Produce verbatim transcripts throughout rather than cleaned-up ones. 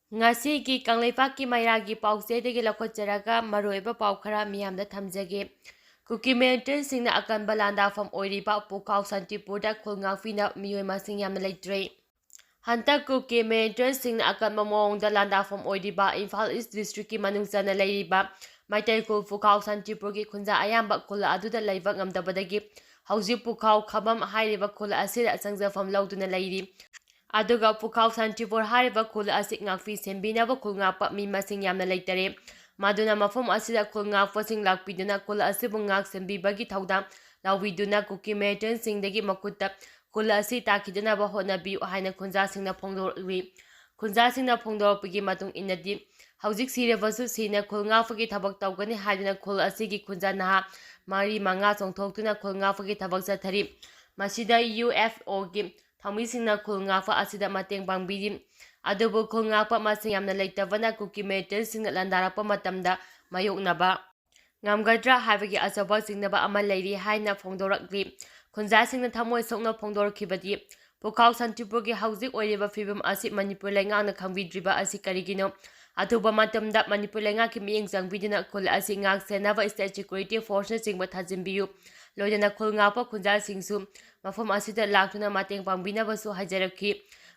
ꯉꯁꯤꯒꯤ ꯀꯪꯂꯩꯄꯥꯛꯀꯤ ꯃꯩꯔꯥꯒꯤ ꯄꯥꯎꯆꯦꯗꯒꯤ ꯂꯧꯈꯠꯆꯔꯒ ꯃꯔꯨꯑꯣꯏꯕ ꯄꯥꯎ ꯈꯔ ꯃꯤꯌꯥꯝꯗ ꯊꯝꯖꯒꯦ꯫ ꯀꯨꯀꯤ ꯃꯤꯂꯤꯇꯦꯟꯁꯤꯡꯅ ꯑꯀꯟꯕ ꯂꯥꯟꯗꯥꯐꯝ ꯑꯣꯏꯔꯤꯕ ꯄꯨꯈꯥꯎ ꯁꯥꯟꯇꯤꯄꯨꯔꯗ ꯈꯨꯜ ꯉꯥꯛꯄꯤꯅ ꯃꯤꯑꯣꯏ ꯃꯁꯤꯡ ꯌꯥꯝꯅ ꯂꯩꯇ꯭ꯔꯦ꯫ ꯍꯟꯗꯛ ꯀꯨꯀꯤ ꯃꯤꯂꯤꯇꯦꯟꯁꯤꯡꯅ ꯑꯀꯟꯕ ꯃꯑꯣꯡꯗ ꯂꯥꯟꯗꯥꯐꯝ ꯑꯣꯏꯔꯤꯕ ꯏꯝꯐꯥꯜ ꯏꯁ ꯗꯤꯁꯇ꯭ꯔꯤꯛꯀꯤ ꯃꯅꯨꯡ ꯆꯟꯅ ꯂꯩꯔꯤꯕ ꯃꯩꯇꯩ ꯈꯨꯜ ꯄꯨꯈꯥꯎ ꯁꯥꯟꯇꯤꯄꯨꯔꯒꯤ ꯈꯨꯟꯖꯥ ꯑꯌꯥꯝꯕ ꯈꯨꯜ ꯑꯗꯨꯗ ꯂꯩꯕ ꯉꯝꯗꯕꯗꯒꯤ ꯍꯧꯖꯤꯛ ꯄꯨꯈꯥꯎ ꯈꯝꯕꯝ ꯍꯥꯏꯔꯤꯕ ꯈꯨꯜ ꯑꯁꯤꯗ ꯆꯪꯖꯐꯝ ꯂꯧꯗꯨꯅ ꯂꯩꯔꯤ꯫ ꯑꯗꯨꯒ ꯄꯨꯈꯥꯎ ꯁꯥꯟꯇꯤꯄꯨꯔ ꯍꯥꯏꯔꯤꯕ ꯈꯨꯜ ꯑꯁꯤ ꯉꯥꯛꯄꯤ ꯁꯦꯟꯕꯤꯅꯕ ꯈꯨꯜ ꯉꯥꯛꯄ ꯃꯤ ꯃꯁꯤꯡ ꯌꯥꯝꯅ ꯂꯩꯇꯔꯦ꯫ ꯃꯗꯨꯅ ꯃꯐꯝ ꯑꯁꯤꯗ ꯈꯨꯜ ꯉꯥꯛꯄꯁꯤꯡ ꯂꯥꯛꯄꯤꯗꯨꯅ ꯈꯨꯜ ꯑꯁꯤꯕꯨ ꯉꯥꯛ ꯁꯦꯟꯕꯤꯕꯒꯤ ꯊꯧꯗꯥꯡ ꯂꯧꯕꯤꯗꯨꯅ ꯀꯨꯀꯤ ꯃꯤꯂꯤꯇꯦꯟꯁꯤꯡꯗꯒꯤ ꯃꯈꯨꯠꯇ ꯈꯨꯜ ꯑꯁꯤ ꯇꯥꯈꯤꯗꯅꯕ ꯍꯣꯠꯅꯕꯤꯌꯨ ꯍꯥꯏꯅ ꯈꯨꯟꯖꯥꯁꯤꯡꯅ ꯐꯣꯡꯗꯣꯔꯛꯂꯤ꯫ ꯈꯨꯟꯖꯥꯁꯤꯡꯅ ꯐꯣꯡꯗꯣꯔꯛꯄꯒꯤ ꯃꯇꯨꯡ ꯏꯟꯅꯗꯤ, ꯍꯧꯖꯤꯛ ꯁꯤꯔꯕꯁꯨ ꯁꯤꯅ ꯈꯨꯜ ꯉꯥꯛꯄꯒꯤ ꯊꯕꯛ ꯇꯧꯒꯅꯤ ꯍꯥꯏꯗꯨꯅ ꯈꯨꯜ ꯑꯁꯤꯒꯤ ꯈꯨꯟꯖꯥ ꯅꯍꯥ ꯃꯔꯤ ꯃꯉꯥ ꯆꯣꯡꯊꯣꯛꯇꯨꯅ ꯈꯨꯜ ꯉꯥꯛꯄꯒꯤ ꯊꯕꯛ ꯆꯠꯊꯔꯤ꯫ ꯃꯁꯤꯗ ꯌꯨ ꯑꯦꯐ ꯑꯣꯒꯤ ꯊꯧꯃꯤꯁꯤꯡꯅ ꯈꯨꯜ ꯉꯥꯛꯄ ꯑꯁꯤꯗ ꯃꯇꯦꯡ ꯄꯥꯡꯕꯤꯔꯤ꯫ ꯑꯗꯨꯕꯨ ꯈꯨꯜ ꯉꯥꯛꯄ ꯃꯁꯤꯡ ꯌꯥꯝꯅ ꯂꯩꯇꯕꯅ ꯀꯨꯀꯤ ꯃꯤꯂꯤꯇꯦꯟꯁꯤꯡꯅ ꯂꯥꯟꯗꯥꯔꯛꯄ ꯃꯇꯝꯗ ꯃꯥꯌꯣꯛꯅꯕ ꯉꯝꯒꯗ꯭ꯔꯥ ꯍꯥꯏꯕꯒꯤ ꯑꯆꯧꯕ ꯆꯤꯡꯅꯕ ꯑꯃ ꯂꯩꯔꯤ ꯍꯥꯏꯅ ꯐꯣꯡꯗꯣꯔꯛꯂꯤ꯫ ꯈꯨꯟꯖꯥꯁꯤꯡꯅ ꯊꯃꯣꯏ ꯁꯣꯛꯅ ꯐꯣꯡꯗꯣꯔꯛꯈꯤꯕꯗꯤ, ꯄꯨꯈꯥꯎ ꯁꯥꯟꯇꯤꯄꯨꯔꯒꯤ ꯍꯧꯖꯤꯛ ꯑꯣꯏꯔꯤꯕ ꯐꯤꯕꯝ ꯑꯁꯤ ꯃꯅꯤꯄꯨꯔ ꯂꯩꯉꯥꯛꯅ ꯈꯪꯕꯤꯗ꯭ꯔꯤꯕ ꯑꯁꯤ ꯀꯔꯤꯒꯤꯅꯣ? ꯑꯊꯨꯕ ꯃꯇꯝꯗ ꯃꯅꯤꯄꯨꯔ ꯂꯩꯉꯥꯛꯀꯤ ꯃꯤꯠꯌꯦꯡ ꯆꯪꯕꯤꯗꯨꯅ ꯈꯨꯜ ꯑꯁꯤ ꯉꯥꯛ ꯁꯦꯟꯅꯕ state security force ꯅꯆꯤꯡꯕ ꯊꯥꯖꯤꯟꯕꯤꯌꯨ꯫ ꯂꯣꯏꯅꯅ ꯈꯨꯜ ꯉꯥꯛꯄ ꯈꯨꯟꯖꯥꯁꯤꯡꯁꯨ ꯃꯐꯝ ꯑꯁꯤꯗ ꯂꯥꯛꯇꯨꯅ ꯃꯇꯦꯡ ꯄꯥꯡꯕꯤꯅꯕꯁꯨ ꯍꯥꯏꯖꯔꯛꯈꯤ꯫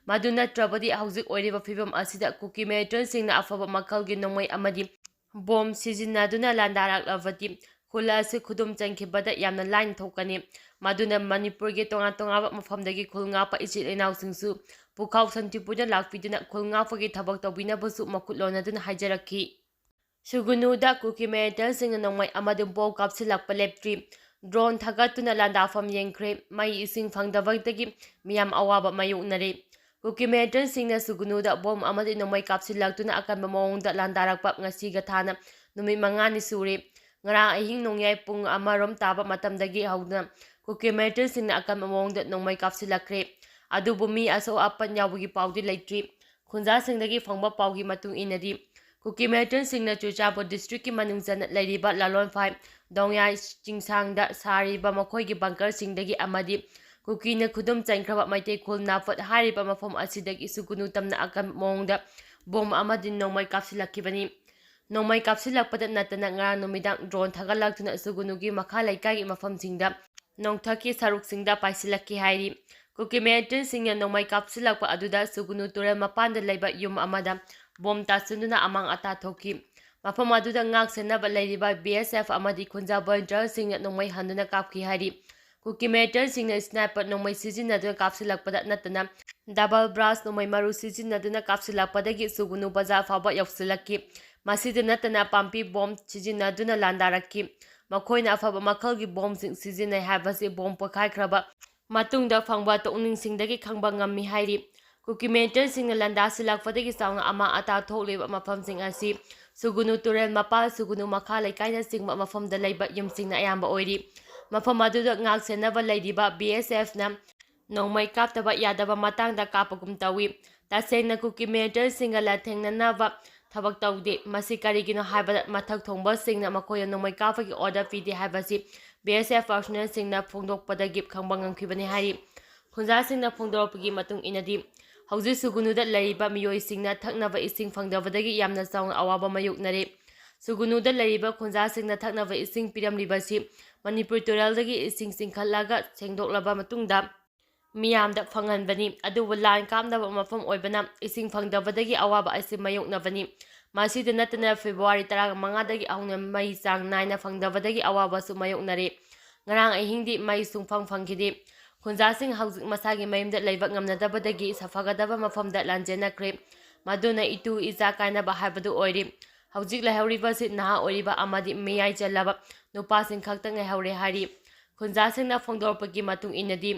ꯃꯗꯨ ꯅꯠꯇ꯭ꯔꯕꯗꯤ ꯍꯧꯖꯤꯛ ꯑꯣꯏꯔꯤꯕ ꯐꯤꯕꯝ ꯑꯁꯤꯗ ꯀꯨꯀꯤ ꯃꯤꯂꯤꯇꯦꯟꯁꯤꯡꯅ ꯑꯐꯕ ꯃꯈꯜꯒꯤ ꯅꯣꯡꯃꯩ ꯑꯃꯗꯤ ꯕꯣꯝ ꯁꯤꯖꯤꯟꯅꯗꯨꯅ ꯂꯥꯟꯗꯥꯔꯛꯂꯕꯗꯤ ꯈꯨꯜ ꯑꯁꯤ ꯈꯨꯗꯨꯝ ꯆꯟꯈꯤꯕꯗ ꯌꯥꯝꯅ ꯂꯥꯏꯅ ꯊꯣꯛꯀꯅꯤ꯫ ꯃꯗꯨꯅ ꯃꯅꯤꯄꯨꯔꯒꯤ ꯇꯣꯉꯥꯟ ꯇꯣꯉꯥꯟꯕ ꯃꯐꯝꯗꯒꯤ ꯈꯨꯜ ꯉꯥꯛꯄ ꯏꯆꯤꯜ ꯏꯅꯥꯎꯁꯤꯡꯁꯨ ꯄꯨꯈꯥꯎ ꯁꯥꯟꯇꯤꯄꯨꯔꯗ ꯂꯥꯛꯄꯤꯗꯨꯅ ꯈꯨꯜ ꯉꯥꯛꯄꯒꯤ ꯊꯕꯛ ꯇꯧꯕꯤꯅꯕꯁꯨ ꯃꯈꯨꯠ ꯂꯣꯟꯅꯗꯨꯅ ꯍꯥꯏꯖꯔꯛꯈꯤ꯫ ꯁꯨꯒꯨꯅꯨꯗ ꯀꯨꯀꯤ ꯃꯤꯂꯤꯇꯦꯟꯁꯤꯡꯅ ꯅꯣꯡꯃꯩ ꯑꯃꯗꯤ ꯕꯣꯝ ꯀꯥꯞꯁꯤꯜꯂꯛꯄ ꯂꯦꯞꯇ꯭ꯔꯤ꯫ ꯗ꯭ꯔꯣꯟ ꯊꯥꯒꯠꯇꯨꯅ ꯂꯥꯟꯗꯥꯐꯝ ꯌꯦꯡꯈ꯭ꯔꯦ꯫ ꯃꯩ ꯏꯁꯤꯡ ꯐꯪꯗꯕꯗꯒꯤ ꯃꯤꯌꯥꯝ ꯑꯋꯥꯕ ꯃꯥꯌꯣꯛꯅꯔꯦ꯫ ꯀꯨꯀꯤ ꯃꯤꯂꯤꯇꯦꯟꯁꯤꯡꯅ ꯁꯨꯒꯨꯅꯨꯗ ꯕꯣꯝ ꯑꯃꯗꯤ ꯅꯣꯡꯃꯩ ꯀꯥꯞꯁꯤꯜꯂꯛꯇꯨꯅ ꯑꯀꯟꯕ ꯃꯑꯣꯡꯗ ꯂꯥꯟꯗꯥꯔꯛꯄ ꯉꯁꯤꯒ ꯊꯥꯅ ꯅꯨꯃꯤꯠ ꯃꯉꯥꯅꯤ ꯁꯨꯔꯦ꯫ ꯉꯔꯥꯡ ꯑꯍꯤꯡ ꯅꯣꯡꯌꯥꯏ ꯄꯨꯡ ꯑꯃꯔꯣꯝ ꯇꯥꯕ ꯃꯇꯝꯗꯒꯤ ꯍꯧꯗꯨꯅ ꯀꯨꯀꯤ ꯃꯤꯂꯤꯇꯦꯟꯁꯤꯡꯅ ꯑꯀꯟꯕ ꯃꯑꯣꯡꯗ ꯅꯣꯡꯃꯩ ꯀꯥꯞꯁꯤꯜꯂꯛꯈ꯭ꯔꯦ꯫ ꯑꯗꯨꯕꯨ ꯃꯤ ꯑꯁꯣꯛ ꯑꯄꯟ ꯌꯥꯎꯕꯒꯤ ꯄꯥꯎꯗꯤ ꯂꯩꯇ꯭ꯔꯤ꯫ ꯈꯨꯟꯖꯥꯁꯤꯡꯗꯒꯤ ꯐꯪꯕ ꯄꯥꯎꯒꯤ ꯃꯇꯨꯡ ꯏꯟꯅꯗꯤ, ꯀꯨꯀꯤ ꯃꯤꯂꯤꯇꯦꯟꯁꯤꯡꯅ ꯆꯨꯔꯆꯥꯟꯄꯨꯔ ꯗꯤꯁꯇ꯭ꯔꯤꯛꯀꯤ ꯃꯅꯨꯡ ꯆꯟꯅ ꯂꯩꯔꯤꯕ ꯂꯥꯂꯣꯟꯐꯥꯏ ꯗꯣꯡꯌꯥꯏ ꯆꯤꯡꯁꯥꯡꯗ ꯁꯥꯔꯤꯕ ꯃꯈꯣꯏꯒꯤ ꯕꯪꯀꯔꯁꯤꯡꯗꯒꯤ ꯑꯃꯗꯤ ꯀꯨꯀꯤꯅ ꯈꯨꯗꯨꯝ ꯆꯟꯈ꯭ꯔꯕ ꯃꯩꯇꯩ ꯈꯨꯜ ꯅꯥꯐꯠ ꯍꯥꯏꯔꯤꯕ ꯃꯐꯝ ꯑꯁꯤꯗꯒꯤ ꯁꯨꯒꯨꯅꯨ ꯇꯝꯅ ꯑꯀꯟꯕ ꯃꯑꯣꯡꯗ ꯕꯣꯝ ꯑꯃꯗꯤ ꯅꯣꯡꯃꯩ ꯀꯥꯞꯁꯤꯜꯂꯛꯈꯤꯕꯅꯤ꯫ ꯅꯣꯡꯃꯩ ꯀꯥꯞꯁꯤꯜꯂꯛꯄꯗ ꯅꯠꯇꯅ ꯉꯔꯥꯡ ꯅꯨꯃꯤꯗꯥꯡ ꯗ꯭ꯔꯣꯟ ꯊꯥꯒꯠꯂꯛꯇꯨꯅ ꯁꯨꯒꯨꯅꯨꯒꯤ ꯃꯈꯥ ꯂꯩꯀꯥꯏꯒꯤ ꯃꯐꯝꯁꯤꯡꯗ, ꯅꯣꯡꯊꯛꯀꯤ ꯁꯔꯨꯛꯁꯤꯡꯗ ꯄꯥꯏꯁꯤꯜꯂꯛꯈꯤ ꯍꯥꯏꯔꯤ꯫ ꯀꯨꯀꯤ ꯃꯤꯂꯤꯇꯦꯟꯁꯤꯡꯅ ꯅꯣꯡꯃꯩ ꯀꯥꯞꯁꯤꯜꯂꯛꯄ ꯑꯗꯨꯗ ꯁꯨꯒꯨꯅꯨ ꯇꯨꯔꯦꯜ ꯃꯄꯥꯟꯗ ꯂꯩꯕ ꯌꯨꯝ ꯑꯃꯗ ꯕꯣꯝ ꯇꯥꯁꯤꯟꯗꯨꯅ ꯑꯃꯥꯡ ꯑꯇꯥ ꯊꯣꯛꯈꯤ꯫ ꯃꯐꯝ ꯑꯗꯨꯗ ꯉꯥꯛ ꯁꯦꯟꯅꯕ ꯂꯩꯔꯤꯕ ꯕꯤ ꯑꯦꯁ ꯑꯦꯐ ꯑꯃꯗꯤ ꯈꯨꯟꯖꯥ ꯚꯣꯂꯨꯟꯇꯤꯌꯔꯁꯤꯡꯅ ꯅꯣꯡꯃꯩ ꯍꯟꯗꯨꯅ ꯀꯥꯞꯈꯤ ꯍꯥꯏꯔꯤ꯫ ꯀꯨꯀꯤ ꯃꯤꯂꯤꯇꯦꯟꯁꯤꯡꯅ ꯁ꯭ꯅꯥꯏꯄꯔ ꯅꯣꯡꯃꯩ ꯁꯤꯖꯤꯟꯅꯗꯨꯅ ꯀꯥꯞꯁꯤꯜꯂꯛꯄꯗ ꯅꯠꯇꯅ ꯗꯕꯜ ꯕ꯭ꯔꯥꯁ ꯅꯣꯡꯃꯩ ꯃꯔꯨ ꯁꯤꯖꯤꯟꯅꯗꯨꯅ ꯀꯥꯞꯁꯤꯜꯂꯛꯄꯗꯒꯤ ꯁꯨꯒꯨꯅꯨ ꯕꯖꯥꯔ ꯐꯥꯎꯕ ꯌꯧꯁꯤꯜꯂꯛꯈꯤ꯫ ꯃꯁꯤꯗ ꯅꯠꯇꯅ ꯄꯥꯝꯕꯤ ꯕꯣꯝ ꯁꯤꯖꯤꯟꯅꯗꯨꯅ ꯂꯥꯟꯗꯥꯔꯛꯈꯤ꯫ ꯃꯈꯣꯏꯅ ꯑꯐꯕ ꯃꯈꯜꯒꯤ ꯕꯣꯝꯁꯤꯡ ꯁꯤꯖꯤꯟꯅꯩ ꯍꯥꯏꯕꯁꯤ ꯕꯣꯝ ꯄꯣꯈꯥꯏꯈ꯭ꯔꯕ ꯃꯇꯨꯡꯗ ꯐꯪꯕ ꯇꯣꯛꯅꯤꯡꯁꯤꯡꯗꯒꯤ ꯈꯪꯕ ꯉꯝꯃꯤ ꯍꯥꯏꯔꯤ꯫ ꯀꯨꯀꯤ ꯃꯤꯂꯤꯇꯦꯟꯁꯤꯡꯅ ꯂꯥꯟꯗꯥꯁꯤꯜꯂꯛꯄꯗꯒꯤ ꯆꯥꯎꯅ ꯑꯃꯥꯡ ꯑꯇꯥ ꯊꯣꯛꯂꯤꯕ ꯃꯐꯝꯁꯤꯡ ꯑꯁꯤ ꯁꯨꯒꯨꯅꯨ ꯇꯨꯔꯦꯜ ꯃꯄꯥꯜ, ꯁꯨꯒꯨꯅꯨ ꯃꯈꯥ ꯂꯩꯀꯥꯏꯅꯆꯤꯡꯕ ꯃꯐꯝꯗ ꯂꯩꯕ ꯌꯨꯝꯁꯤꯡꯅ ꯑꯌꯥꯝꯕ ꯑꯣꯏꯔꯤ꯫ ꯃꯐꯝ ꯑꯗꯨꯗ ꯉꯥꯛ ꯁꯦꯟꯅꯕ ꯂꯩꯔꯤꯕ ꯕꯤ ꯑꯦꯁ ꯑꯦꯐꯅ ꯅꯣꯡꯃꯩ ꯀꯥꯞꯇꯕ ꯌꯥꯗꯕ ꯃꯇꯥꯡꯗ ꯀꯥꯞꯄꯒꯨꯝ ꯇꯧꯏ꯫ ꯇꯁꯦꯡꯅ ꯀꯨꯀꯤ ꯃꯤꯂꯤꯇꯦꯟꯁꯤꯡꯒ ꯂꯥꯟꯊꯦꯡꯅꯅꯕ ꯊꯕꯛ ꯇꯧꯗꯦ꯫ ꯃꯁꯤ ꯀꯔꯤꯒꯤꯅꯣ ꯍꯥꯏꯕꯗ ꯃꯊꯛ ꯊꯣꯡꯕꯁꯤꯡꯅ ꯃꯈꯣꯏꯗ ꯅꯣꯡꯃꯩ ꯀꯥꯞꯄꯒꯤ ꯑꯣꯔꯗꯔ ꯄꯤꯗꯦ ꯍꯥꯏꯕꯁꯤ ꯕꯤ ꯑꯦꯁ ꯑꯦꯐ ꯄꯔꯁꯣꯅꯦꯜꯁꯤꯡꯅ ꯐꯣꯡꯗꯣꯛꯄꯗꯒꯤ ꯈꯪꯕ ꯉꯝꯈꯤꯕꯅꯤ ꯍꯥꯏꯔꯤ꯫ ꯈꯨꯟꯖꯥꯁꯤꯡꯅ ꯐꯣꯡꯗꯣꯔꯛꯄꯒꯤ ꯃꯇꯨꯡ ꯏꯟꯅꯗꯤ, ꯍꯧꯖꯤꯛ ꯁꯨꯒꯨꯅꯨꯗ ꯂꯩꯔꯤꯕ ꯃꯤꯑꯣꯏꯁꯤꯡꯅ ꯊꯛꯅꯕ ꯏꯁꯤꯡ ꯐꯪꯗꯕꯗꯒꯤ ꯌꯥꯝꯅ ꯆꯥꯎꯅ ꯑꯋꯥꯕ ꯃꯥꯌꯣꯛꯅꯔꯦ꯫ ꯁꯨꯒꯨꯅꯨꯗ ꯂꯩꯔꯤꯕ ꯈꯨꯟꯖꯥꯁꯤꯡꯅ ꯊꯛꯅꯕ ꯏꯁꯤꯡ ꯄꯤꯔꯝꯂꯤꯕꯁꯤ ꯃꯅꯤꯄꯨꯔ ꯇꯨꯔꯦꯜꯗꯒꯤ ꯏꯁꯤꯡ ꯆꯤꯡꯈꯠꯂꯒ ꯁꯦꯡꯗꯣꯛꯂꯕ ꯃꯇꯨꯡꯗ ꯃꯤꯌꯥꯝꯗ ꯐꯪꯍꯟꯕꯅꯤ꯫ ꯑꯗꯨꯕꯨ ꯂꯥꯟ ꯀꯥꯞꯅꯕ ꯃꯐꯝ ꯑꯣꯏꯕꯅ ꯏꯁꯤꯡ ꯐꯪꯗꯕꯗꯒꯤ ꯑꯋꯥꯕ ꯑꯁꯤ ꯃꯥꯌꯣꯛꯅꯕꯅꯤ꯫ ꯃꯁꯤꯗ ꯅꯠꯇꯅ ꯐꯦꯕ꯭ꯔꯨꯋꯥꯔꯤ ꯇꯔꯥꯃꯉꯥꯗꯒꯤ ꯍꯧꯅ ꯃꯩ ꯆꯥꯡ ꯅꯥꯏꯅ ꯐꯪꯗꯕꯗꯒꯤ ꯑꯋꯥꯕꯁꯨ ꯃꯥꯌꯣꯛꯅꯔꯤ꯫ ꯉꯔꯥꯡ ꯑꯍꯤꯡꯗꯤ ꯃꯩ ꯁꯨꯡꯐꯪ ꯐꯪꯈꯤꯗꯦ꯫ ꯈꯨꯟꯖꯥꯁꯤꯡ ꯍꯧꯖꯤꯛ ꯃꯁꯥꯒꯤ ꯃꯌꯨꯝꯗ ꯂꯩꯕ ꯉꯝꯅꯗꯕꯗꯒꯤ ꯁꯥꯐꯒꯗꯕ ꯃꯐꯝꯗ ꯂꯥꯟꯖꯦꯟꯅꯈ꯭ꯔꯦ꯫ ꯃꯗꯨꯅ ꯏꯇꯨ ꯏꯆꯥ ꯀꯥꯏꯅꯕ ꯍꯥꯏꯕꯗꯨ ꯑꯣꯏꯔꯤ꯫ ꯍꯧꯖꯤꯛ ꯂꯩꯍꯧꯔꯤꯕꯁꯤ ꯅꯍꯥ ꯑꯣꯏꯔꯤꯕ ꯑꯃꯗꯤ ꯃꯤꯌꯥꯏ ꯆꯜꯂꯕ ꯅꯨꯄꯥꯁꯤꯡ ꯈꯛꯇ ꯉꯥꯏꯍꯧꯔꯦ ꯍꯥꯏꯔꯤ꯫ ꯈꯨꯟꯖꯥꯁꯤꯡꯅ ꯐꯣꯡꯗꯣꯔꯛꯄꯒꯤ ꯃꯇꯨꯡ ꯏꯟꯅꯗꯤ,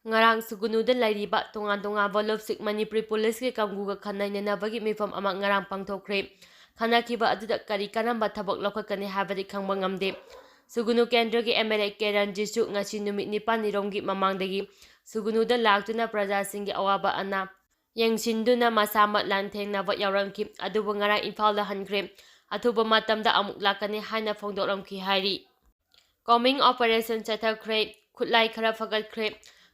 ꯉꯔꯥꯡ ꯁꯨꯒꯨꯅꯨꯗ ꯂꯩꯔꯤꯕ ꯇꯣꯉꯥꯟ ꯇꯣꯉꯥꯟꯕ ꯂꯨꯞꯁꯤꯡ ꯃꯅꯤꯄꯨꯔꯤ ꯄꯨꯂꯤꯁꯀꯤ ꯀꯥꯡꯕꯨꯒ ꯈꯟꯅꯅꯅꯕꯒꯤ ꯃꯤꯐꯝ ꯑꯃ ꯉꯔꯥꯡ ꯄꯥꯡꯊꯣꯛꯈ꯭ꯔꯦ꯫ ꯈꯟꯅꯈꯤꯕ ꯑꯗꯨꯗ ꯀꯔꯤ ꯀꯔꯝꯕ ꯊꯕꯛ ꯂꯧꯈꯠꯀꯅꯤ ꯍꯥꯏꯕꯗꯤ ꯈꯪꯕ ꯉꯝꯗꯦ꯫ ꯁꯨꯒꯨꯅꯨ ꯀꯦꯟꯗ꯭ꯔꯒꯤ ꯑꯦꯝ ꯑꯦꯜ ꯑꯦ ꯀꯦ ꯔꯟꯖꯤꯠꯁꯨ ꯉꯁꯤ ꯅꯨꯃꯤꯠ ꯅꯤꯄꯥꯜꯅꯤꯔꯣꯝꯒꯤ ꯃꯃꯥꯡꯗꯒꯤ ꯁꯨꯒꯨꯅꯨꯗ ꯂꯥꯛꯇꯨꯅ ꯄ꯭ꯔꯖꯥꯁꯤꯡꯒꯤ ꯑꯋꯥꯕ ꯑꯅꯥ ꯌꯦꯡꯁꯤꯟꯗꯨꯅ ꯃꯁꯥꯃꯛ ꯂꯥꯟꯊꯦꯡꯅꯕ ꯌꯥꯎꯔꯝꯈꯤ, ꯑꯗꯨꯕꯨ ꯉꯔꯥꯡ ꯏꯝꯐꯥꯜꯗ ꯍꯟꯈ꯭ꯔꯦ꯫ ꯑꯊꯨꯕ ꯃꯇꯝꯗ ꯑꯃꯨꯛ ꯂꯥꯛꯀꯅꯤ ꯍꯥꯏꯅ ꯐꯣꯡꯗꯣꯛꯂꯝꯈꯤ ꯍꯥꯏꯔꯤ꯫ ꯀꯣꯝꯕꯤꯡ ꯑꯣꯄꯔꯦꯁꯟ ꯆꯠꯊꯈ꯭ꯔꯦ꯫ ꯈꯨꯠꯂꯥꯏ ꯈꯔ ꯐꯒꯠꯈ꯭ꯔꯦ꯫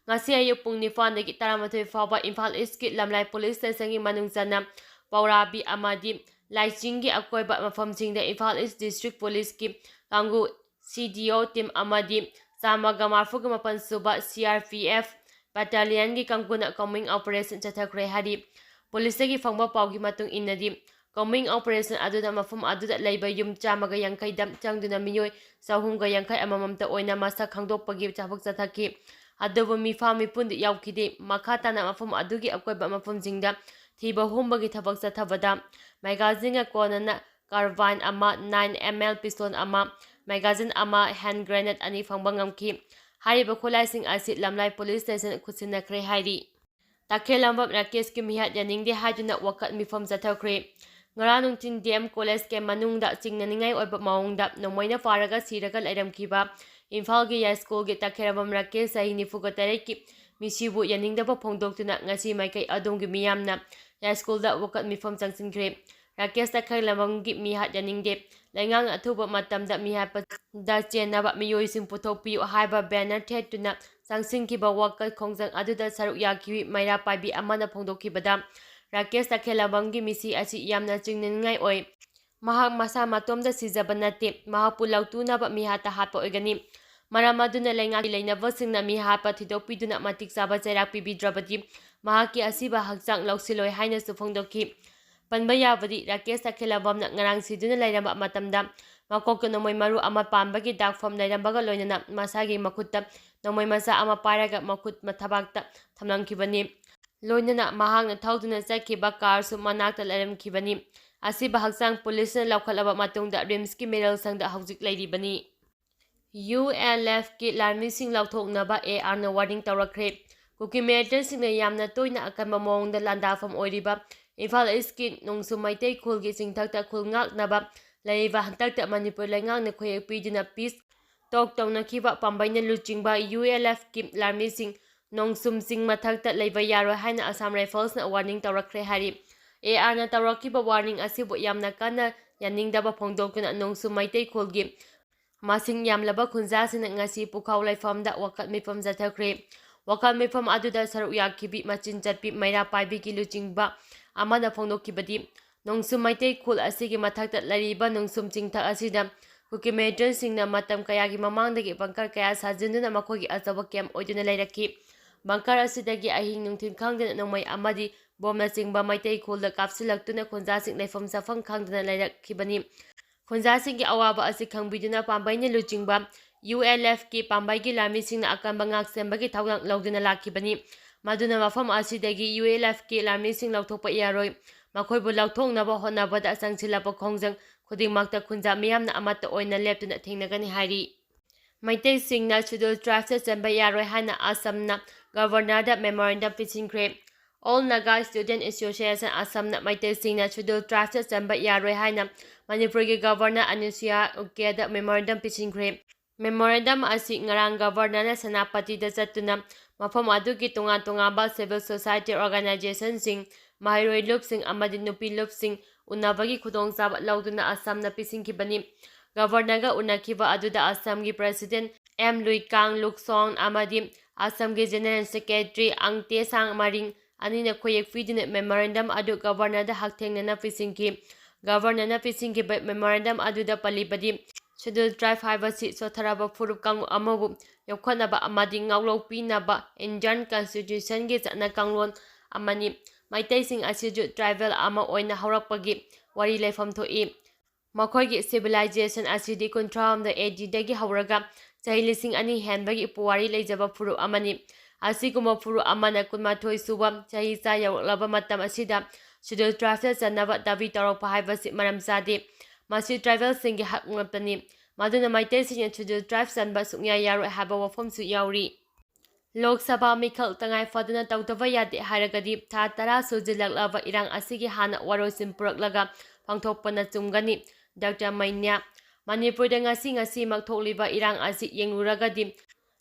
ꯉꯁꯤ ꯑꯌꯨꯛ ꯄꯨꯡ ꯅꯤꯄꯥꯟꯗꯒꯤ ꯇꯔꯥꯃꯥꯊꯣꯏ ꯐꯥꯎꯕ ꯏꯝꯐꯥꯜ ꯏꯁꯀꯤ ꯂꯝꯂꯥꯏ ꯄꯨꯂꯤꯁ ꯁ꯭ꯇꯦꯁꯟꯒꯤ ꯃꯅꯨꯡ ꯆꯟꯅ ꯄꯧꯔꯥꯕꯤ ꯑꯃꯗꯤ ꯂꯥꯏꯆꯤꯡꯒꯤ ꯑꯀꯣꯏꯕ ꯃꯐꯝꯁꯤꯡꯗ ꯏꯝꯐꯥꯜ ꯏꯁ ꯗꯤꯁꯇ꯭ꯔꯤꯛ ꯄꯨꯂꯤꯁꯀꯤ ꯀꯥꯡꯕꯨ, ꯁꯤ ꯗꯤ ꯑꯣ ꯇꯤꯝ ꯑꯃꯗꯤ ꯆꯥꯝꯃꯒ ꯃꯔꯤꯐꯨ ꯃꯥꯄꯟ ꯁꯨꯕ ꯁꯤ ꯑꯥꯔ ꯄꯤ ꯑꯦꯐ ꯕꯦꯇꯥꯂꯤꯌꯟꯒꯤ ꯀꯥꯡꯕꯨꯅ ꯀꯣꯝꯕꯤꯡ ꯑꯣꯄꯔꯦꯁꯟ ꯆꯠꯊꯈ꯭ꯔꯦ ꯍꯥꯏꯔꯤ꯫ ꯄꯨꯂꯤꯁꯇꯒꯤ ꯐꯪꯕ ꯄꯥꯎꯒꯤ ꯃꯇꯨꯡ ꯏꯟꯅꯗꯤ, ꯀꯣꯝꯕꯤꯡ ꯑꯣꯄꯔꯦꯁꯟ ꯑꯗꯨꯗ ꯃꯐꯝ ꯑꯗꯨꯗ ꯂꯩꯕ ꯌꯨꯝ ꯆꯥꯝꯃꯒ ꯌꯥꯡꯈꯩꯗ ꯆꯪꯗꯨꯅ ꯃꯤꯑꯣꯏ ꯆꯍꯨꯝꯒ ꯌꯥꯡꯈꯩ ꯑꯃꯃꯝꯇ ꯑꯣꯏꯅ ꯃꯁꯛ ꯈꯪꯗꯣꯛꯄꯒꯤ ꯊꯕꯛ ꯆꯠꯊꯈꯤ꯫ ꯑꯗꯨꯕꯨ ꯃꯤꯐꯥ ꯃꯤꯄꯨꯟꯗꯤ ꯌꯥꯎꯈꯤꯗꯦ꯫ ꯃꯈꯥ ꯇꯥꯅ ꯃꯐꯝ ꯑꯗꯨꯒꯤ ꯑꯀꯣꯏꯕ ꯃꯐꯝꯁꯤꯡꯗ ꯊꯤꯕ ꯍꯨꯝꯕꯒꯤ ꯊꯕꯛ ꯆꯠꯊꯕꯗ ꯃꯦꯒꯥꯖꯤꯟꯒ ꯀꯣꯟꯅꯅ ꯀꯥꯔꯕꯥꯏꯟ ꯑꯃ, ꯅꯥꯏꯟ ꯑꯦꯝ ꯑꯦꯜ ꯄꯤꯁꯇꯣꯜ ꯑꯃ, ꯃꯦꯒꯥꯖꯤꯟ ꯑꯃ, ꯍꯦꯟ ꯒ꯭ꯔꯦꯅꯦꯗ ꯑꯅꯤ ꯐꯪꯕ ꯉꯝꯈꯤ꯫ ꯍꯥꯏꯔꯤꯕ ꯈꯨꯠꯂꯥꯏꯁꯤꯡ ꯑꯁꯤ ꯂꯝꯂꯥꯏ ꯄꯨꯂꯤꯁ ꯁ꯭ꯇꯦꯁꯟ ꯈꯨꯠꯁꯤꯟꯅꯈ꯭ꯔꯦ ꯍꯥꯏꯔꯤ꯫ ꯇꯈꯦꯜꯂꯝꯕꯝ ꯔꯥꯀꯦꯁꯀꯤ ꯃꯤꯍꯥꯠ ꯌꯥꯅꯤꯡꯗꯦ ꯍꯥꯏꯗꯨꯅ ꯋꯥꯀꯠ ꯃꯤꯐꯝ ꯆꯠꯊꯈ꯭ꯔꯦ꯫ ꯉꯔꯥꯡ ꯅꯨꯡꯊꯤꯟ ꯗꯤ ꯑꯦꯝ ꯀꯣꯂꯦꯖꯀꯤ ꯃꯅꯨꯡꯗ ꯆꯤꯡꯅꯅꯤꯡꯉꯥꯏ ꯑꯣꯏꯕ ꯃꯑꯣꯡꯗ ꯅꯣꯡꯃꯩꯅ ꯄꯥꯔꯒ ꯁꯤꯔꯒ ꯂꯩꯔꯝꯈꯤꯕ ꯏꯝꯐꯥꯜꯒꯤ ꯌꯥꯏꯁ꯭ꯀꯨꯜꯒꯤ ꯇꯈꯦꯜꯂꯝꯕꯝ ꯔꯥꯀꯦꯁ, ꯆꯍꯤ ꯅꯤꯐꯨꯒ ꯇꯔꯦꯠꯀꯤ, ꯃꯤꯁꯤꯕꯨ ꯌꯥꯅꯤꯡꯗꯕ ꯐꯣꯡꯗꯣꯛꯇꯨꯅ ꯉꯁꯤ ꯃꯥꯏꯀꯩ ꯑꯗꯣꯝꯒꯤ ꯃꯤꯌꯥꯝꯅ ꯌꯥꯏꯁ꯭ꯀꯨꯜꯗ ꯋꯥꯀꯠ ꯃꯤꯐꯝ ꯆꯪꯁꯤꯟꯈ꯭ꯔꯦ꯫ ꯔꯥꯀꯦꯁ ꯇꯈꯦꯜꯂꯝꯕꯝꯒꯤ ꯃꯤꯍꯥꯠ ꯌꯥꯅꯤꯡꯗꯦ, ꯂꯩꯉꯥꯛꯅ ꯑꯊꯨꯕ ꯃꯇꯝꯗ ꯃꯤꯍꯥꯠꯄꯗ ꯆꯦꯟꯅꯕ ꯃꯤꯑꯣꯏꯁꯤꯡ ꯄꯨꯊꯣꯛꯄꯤꯌꯨ ꯍꯥꯏꯕ ꯕꯦꯅꯔ ꯊꯦꯠꯇꯨꯅ ꯆꯪꯁꯤꯟꯈꯤꯕ ꯋꯥꯀꯠ ꯈꯣꯡꯖꯪ ꯑꯗꯨꯗ ꯁꯔꯨꯛ ꯌꯥꯈꯤꯕꯤ ꯃꯩꯔꯥ ꯄꯥꯏꯕꯤ ꯑꯃꯅ ꯐꯣꯡꯗꯣꯛꯈꯤꯕꯗ, ꯔꯥꯀꯦꯁ ꯇꯈꯦꯜꯂꯝꯕꯝꯒꯤ ꯃꯤꯁꯤ ꯑꯁꯤ ꯌꯥꯝꯅ ꯆꯤꯡꯅꯅꯤꯡꯉꯥꯏ ꯑꯣꯏ꯫ ꯃꯍꯥꯛ ꯃꯁꯥ ꯃꯇꯣꯝꯇ ꯁꯤꯖꯕ ꯅꯠꯇꯦ꯫ ꯃꯍꯥꯛꯄꯨ ꯂꯧꯇꯨꯅꯕ ꯃꯤꯍꯥꯠꯇ ꯍꯥꯠꯄ ꯑꯣꯏꯒꯅꯤ꯫ ꯃꯔꯝ ꯑꯗꯨꯅ ꯂꯩꯉꯥꯛꯀꯤ ꯂꯩꯅꯕꯁꯤꯡꯅ ꯃꯤꯍꯥꯠꯄ ꯊꯤꯗꯣꯛꯄꯤꯗꯨꯅ ꯃꯇꯤꯛ ꯆꯥꯕ ꯆꯩꯔꯥꯛ ꯄꯤꯕꯤꯗ꯭ꯔꯕꯗꯤ ꯃꯍꯥꯛꯀꯤ ꯑꯁꯤꯕ ꯍꯛꯆꯥꯡ ꯂꯧꯁꯤꯜꯂꯣꯏ ꯍꯥꯏꯅꯁꯨ ꯐꯣꯡꯗꯣꯛꯈꯤ꯫ ꯄꯟꯕ ꯌꯥꯕꯗꯤ, ꯔꯥꯀꯦꯁ ꯇꯈꯦꯜꯂꯝꯕꯝꯅ ꯉꯔꯥꯡ ꯁꯤꯗꯨꯅ ꯂꯩꯔꯝꯕ ꯃꯇꯝꯗ ꯃꯀꯣꯛꯇ ꯅꯣꯡꯃꯩ ꯃꯔꯨ ꯑꯃ ꯄꯥꯟꯕꯒꯤ ꯗꯥꯛꯐꯝ ꯂꯩꯔꯝꯕꯒ ꯂꯣꯏꯅꯅ ꯃꯁꯥꯒꯤ ꯃꯈꯨꯠꯇ ꯅꯣꯡꯃꯩ ꯃꯆꯥ ꯑꯃ ꯄꯥꯏꯔꯒ ꯃꯈꯨꯠ ꯃꯊꯕꯥꯛꯇ ꯊꯝꯂꯝꯈꯤꯕꯅꯤ꯫ ꯂꯣꯏꯅꯅ ꯃꯍꯥꯛꯅ ꯊꯧꯗꯨꯅ ꯆꯠꯈꯤꯕ ꯀꯥꯔꯁꯨ ꯃꯅꯥꯛꯇ ꯂꯩꯔꯝꯈꯤꯕꯅꯤ꯫ ꯑꯁꯤꯕ ꯍꯛꯆꯥꯡ ꯄꯨꯂꯤꯁꯅ ꯂꯧꯈꯠꯂꯕ ꯃꯇꯨꯡꯗ ꯔꯤꯝꯁꯀꯤ ꯃꯤꯔꯦꯜ ꯁꯪꯗ ꯍꯧꯖꯤꯛ ꯂꯩꯔꯤꯕꯅꯤ꯫ ꯌꯨ ꯑꯦꯜ ꯑꯦꯐꯀꯤ ꯂꯥꯟꯃꯤꯁꯤꯡ ꯂꯧꯊꯣꯛꯅꯕ ꯑꯦ ꯑꯥꯔꯅ ꯋꯥꯔꯅꯤꯡ ꯇꯧꯔꯛꯈ꯭ꯔꯦ꯫ ꯀꯨꯀꯤ ꯃꯤꯂꯤꯇꯦꯟꯠꯁꯤꯡꯅ ꯌꯥꯝꯅ ꯇꯣꯏꯅ ꯑꯀꯟꯕ ꯃꯑꯣꯡꯗ ꯂꯥꯟꯗꯥꯐꯝ ꯑꯣꯏꯔꯤꯕ ꯏꯝꯐꯥꯜ ꯏꯁꯀꯤ ꯅꯣꯡꯁꯨꯝ ꯃꯩꯇꯩ ꯈꯨꯜꯒꯤ ꯆꯤꯡꯊꯛꯇ ꯈꯨꯜ ꯉꯥꯛꯅꯕ ꯂꯩꯔꯤꯕ ꯍꯟꯗꯛꯇ ꯃꯅꯤꯄꯨꯔ ꯂꯩꯉꯥꯛꯅ ꯈꯨꯌꯦꯛ ꯄꯤꯗꯨꯅ ꯄꯤꯁ ꯇꯣꯛ ꯇꯧꯅꯈꯤꯕ ꯄꯥꯝꯕꯩꯅ ꯂꯨꯆꯤꯡꯕ ꯌꯨ ꯑꯦꯜ ꯑꯦꯐꯀꯤ ꯂꯥꯟꯃꯤꯁꯤꯡ ꯅꯣꯡꯁꯨꯝ ꯆꯤꯡ ꯃꯊꯛꯇ ꯂꯩꯕ ꯌꯥꯔꯣꯏ ꯍꯥꯏꯅ ꯑꯁꯥꯝ ꯔꯥꯏꯐꯜꯁꯅ ꯋꯥꯔꯅꯤꯡ ꯇꯧꯔꯛꯈ꯭ꯔꯦ ꯍꯥꯏꯔꯤ꯫ ꯑꯦ ꯑꯥꯔꯅ ꯇꯧꯔꯛꯈꯤꯕ ꯋꯥꯔꯅꯤꯡ ꯑꯁꯤꯕꯨ ꯌꯥꯝꯅ ꯀꯟꯅ ꯌꯥꯅꯤꯡꯗꯕ ꯐꯣꯡꯗꯣꯛꯇꯨꯅ ꯅꯣꯡꯁꯨꯝ ꯃꯩꯇꯩ ꯈꯨꯜꯒꯤ ꯃꯁꯤꯡ ꯌꯥꯝꯂꯕ ꯈꯨꯟꯖꯥꯁꯤꯡꯅ ꯉꯁꯤ ꯄꯨꯈꯥꯎ ꯂꯩꯐꯝꯗ ꯋꯥꯀꯠ ꯃꯤꯐꯝ ꯆꯠꯊꯈ꯭ꯔꯦ꯫ ꯋꯥꯀꯠ ꯃꯤꯐꯝ ꯑꯗꯨꯗ ꯁꯔꯨꯛ ꯌꯥꯈꯤꯕꯤ ꯃꯆꯤꯟ ꯆꯠꯄꯤ ꯃꯩꯔꯥ ꯄꯥꯏꯕꯤꯒꯤ ꯂꯨꯆꯤꯡꯕ ꯑꯃꯅ ꯐꯣꯡꯗꯣꯛꯈꯤꯕꯗꯤ, ꯅꯣꯡꯁꯨꯝ ꯃꯩꯇꯩ ꯈꯨꯜ ꯑꯁꯤꯒꯤ ꯃꯊꯛꯇ ꯂꯩꯔꯤꯕ ꯅꯣꯡꯁꯨꯝ ꯆꯤꯡꯊꯛ ꯑꯁꯤꯗ ꯀꯨꯀꯤ militant ꯁꯤꯡꯅ ꯃꯇꯝ ꯀꯌꯥꯒꯤ ꯃꯃꯥꯡꯗꯒꯤ bunker ꯀꯌꯥ ꯁꯥꯖꯤꯟꯗꯨꯅ ꯃꯈꯣꯏꯒꯤ ꯑꯆꯧꯕ camp ꯑꯣꯏꯗꯨꯅ ꯂꯩꯔꯛꯈꯤ꯫ Bunker ꯑꯁꯤꯗꯒꯤ ꯑꯍꯤꯡ ꯅꯨꯡꯊꯤꯜ ꯈꯪꯗꯅ ꯅꯣꯡꯃꯩ ꯑꯃꯗꯤ ꯕꯣꯝꯅꯆꯤꯡꯕ ꯃꯩꯇꯩ ꯈꯨꯜꯗ ꯀꯥꯞꯁꯤꯜꯂꯛꯇꯨꯅ ꯈꯨꯟꯖꯥꯁꯤꯡ ꯂꯩꯐꯝ ꯆꯥꯐꯝ ꯈꯪꯗꯅ ꯂꯩꯔꯛꯈꯤꯕꯅꯤ꯫ ꯈꯨꯟꯖꯥꯁꯤꯡꯒꯤ ꯑꯋꯥꯕ ꯑꯁꯤ ꯈꯪꯕꯤꯗꯨꯅ ꯄꯥꯝꯕꯩꯅ ꯂꯨꯆꯤꯡꯕ ULFꯀꯤ ꯄꯥꯝꯕꯩꯒꯤ ꯂꯥꯟꯃꯤꯁꯤꯡꯅ ꯑꯀꯟꯕ ꯉꯥꯛꯁꯦꯟꯕꯒꯤ ꯊꯧꯗꯥꯡ ꯂꯧꯗꯨꯅ ꯂꯥꯛꯈꯤꯕꯅꯤ꯫ ꯃꯗꯨꯅ ꯃꯐꯝ ꯑꯁꯤꯗꯒꯤ ULFꯀꯤ ꯂꯥꯟꯃꯤꯁꯤꯡ ꯂꯧꯊꯣꯛꯄ ꯌꯥꯔꯣꯏ꯫ ꯃꯈꯣꯏꯕꯨ ꯂꯧꯊꯣꯛꯅꯕ ꯍꯣꯠꯅꯕꯗ ꯆꯪꯁꯤꯜꯂꯛꯄ ꯈꯣꯡꯖꯪ ꯈꯨꯗꯤꯡꯃꯛꯇ ꯈꯨꯟꯖꯥ ꯃꯤꯌꯥꯝꯅ ꯑꯃꯠꯇ ꯑꯣꯏꯅ ꯂꯦꯞꯇꯨꯅ ꯊꯦꯡꯅꯒꯅꯤ ꯍꯥꯏꯔꯤ꯫ ꯃꯩꯇꯩꯁꯤꯡꯅ Scheduled Tribesꯇ ꯆꯟꯕ ꯌꯥꯔꯣꯏ ꯍꯥꯏꯅ ꯑꯁꯝꯅ Governorꯗ memorandum ꯄꯤꯁꯤꯟꯈ꯭ꯔꯦ꯫ All Naga Student Association ꯑꯁꯝꯅ ꯃꯩꯇꯩꯁꯤꯡꯅ Scheduled Tribesꯇ ꯆꯟꯕ ꯌꯥꯔꯣꯏ ꯍꯥꯏꯅ ꯃꯅꯤꯄꯨꯔꯒꯤ Governor ꯑꯅꯨꯁꯨꯌꯥ ꯎꯀꯦꯗ memorandum ꯄꯤꯁꯤꯟꯈ꯭ꯔꯦ꯫ Memorandum ꯑꯁꯤ ꯉꯔꯥꯡ Governorꯅ ꯁꯦꯅꯥꯄꯇꯤꯗ ꯆꯠꯇꯨꯅ ꯃꯐꯝ ꯑꯗꯨꯒꯤ ꯇꯣꯉꯥꯟ ꯇꯣꯉꯥꯟꯕ civil society organizationꯁꯤꯡ, ꯃꯍꯩꯔꯣꯏ ꯂꯨꯞꯁꯤꯡ ꯑꯃꯗꯤ ꯅꯨꯄꯤ ꯂꯨꯞꯁꯤꯡ ꯎꯅꯕꯒꯤ ꯈꯨꯗꯣꯡꯆꯥꯕ ꯂꯧꯗꯨꯅ ꯑꯁꯝꯅ ꯄꯤꯁꯤꯟꯈꯤꯕꯅꯤ꯫ Governorꯒ ꯎꯅꯈꯤꯕ ꯑꯗꯨꯗ ꯑꯁꯝꯒꯤ President ꯑꯦꯝ ꯂꯨꯏꯀꯥꯡ ꯂꯨꯛꯁꯣꯡ ꯑꯃꯗꯤ ꯑꯁꯝꯒꯤ General Secretary ꯑꯪꯇꯦꯁꯥꯡ ꯃꯔꯤꯡ ꯑꯅꯤꯅ ꯈꯨꯌꯦꯛ ꯄꯤꯗꯨꯅ memorandum ꯑꯗꯨ Governorꯗ ꯍꯛꯊꯦꯡꯅꯅ ꯄꯤꯁꯤꯟꯈꯤ꯫ Governorꯅ ꯄꯤꯁꯤꯟꯈꯤꯕ memorandum ꯑꯗꯨꯗ ꯄꯜꯂꯤꯕꯗꯤ, Scheduled Tribe ꯍꯥꯏꯕꯁꯤ ꯁꯣꯠꯊꯔꯕ ꯐꯨꯔꯨꯞ ꯀꯥꯡꯂꯨꯞ ꯑꯃꯕꯨ ꯌꯣꯛꯈꯠꯅꯕ ꯑꯃꯗꯤ ꯉꯥꯛꯂꯧ ꯄꯤꯅꯕ Indian Constitutionꯒꯤ ꯆꯠꯅ ꯀꯥꯡꯂꯣꯟ ꯑꯃꯅꯤ꯫ ꯃꯩꯇꯩꯁꯤꯡ ꯑꯁꯤꯁꯨ tribal ꯑꯃ ꯑꯣꯏꯅ ꯍꯧꯔꯛꯄꯒꯤ ꯋꯥꯔꯤ ꯂꯩꯐꯝ ꯊꯣꯛꯏ꯫ ꯃꯈꯣꯏꯒꯤ civilization ꯑꯁꯤꯗꯤ ꯀꯨꯟꯊ꯭ꯔꯥꯍꯨꯝꯗꯣꯏ ADꯗꯒꯤ ꯍꯧꯔꯒ ꯆꯍꯤ ꯂꯤꯁꯤꯡ ꯑꯅꯤ ꯍꯦꯟꯕꯒꯤ ꯄꯨꯋꯥꯔꯤ ꯂꯩꯖꯕ ꯐꯨꯔꯨꯞ ꯑꯃꯅꯤ꯫ ꯑꯁꯤꯒꯨꯝꯕ ꯐꯨꯔꯨꯞ ꯑꯃꯅ ꯀꯨꯟꯃꯥꯊꯣꯏ ꯁꯨꯕ ꯆꯍꯤꯆꯥ ꯌꯧꯔꯛꯂꯕ ꯃꯇꯝ ꯑꯁꯤꯗ Scheduled Tribesꯇ ꯆꯟꯅꯕ ꯗꯥꯕꯤ ꯇꯧꯔꯛꯄ ꯍꯥꯏꯕꯁꯤ ꯃꯔꯝ ꯆꯥꯗꯦ꯫ ꯃꯁꯤ tribalꯁꯤꯡꯒꯤ ꯍꯛ ꯉꯥꯛꯇꯅꯤ꯫ ꯃꯗꯨꯅ ꯃꯩꯇꯩꯁꯤꯡꯅ Scheduled Tribes ꯆꯟꯕ ꯁꯨꯡꯌꯥ ꯌꯥꯔꯣꯏ ꯍꯥꯏꯕ ꯋꯥꯐꯝꯁꯨ ꯌꯥꯎꯔꯤ꯫ ꯂꯣꯛ ꯁꯚꯥ ꯃꯤꯈꯜ ꯇꯉꯥꯏ ꯐꯗꯅ ꯇꯧꯗꯕ ꯌꯥꯗꯦ ꯍꯥꯏꯔꯒꯗꯤ ꯊꯥ ꯇꯔꯥ ꯁꯨꯖꯤꯜꯂꯛꯂꯕ ꯏꯔꯥꯡ ꯑꯁꯤꯒꯤ ꯍꯥꯟꯅ ꯋꯥꯔꯣꯏꯁꯤꯟ ꯄꯨꯔꯛꯂꯒ ꯄꯥꯡꯊꯣꯛꯄꯅ ꯆꯨꯝꯒꯅꯤ꯫ ꯗꯥꯛꯇꯔ ꯃꯩꯅ꯭ꯌꯥ, ꯃꯅꯤꯄꯨꯔꯗ ꯉꯁꯤ ꯉꯁꯤꯃꯛ ꯊꯣꯛꯂꯤꯕ ꯏꯔꯥꯡ ꯑꯁꯤ ꯌꯦꯡꯂꯨꯔꯒꯗꯤ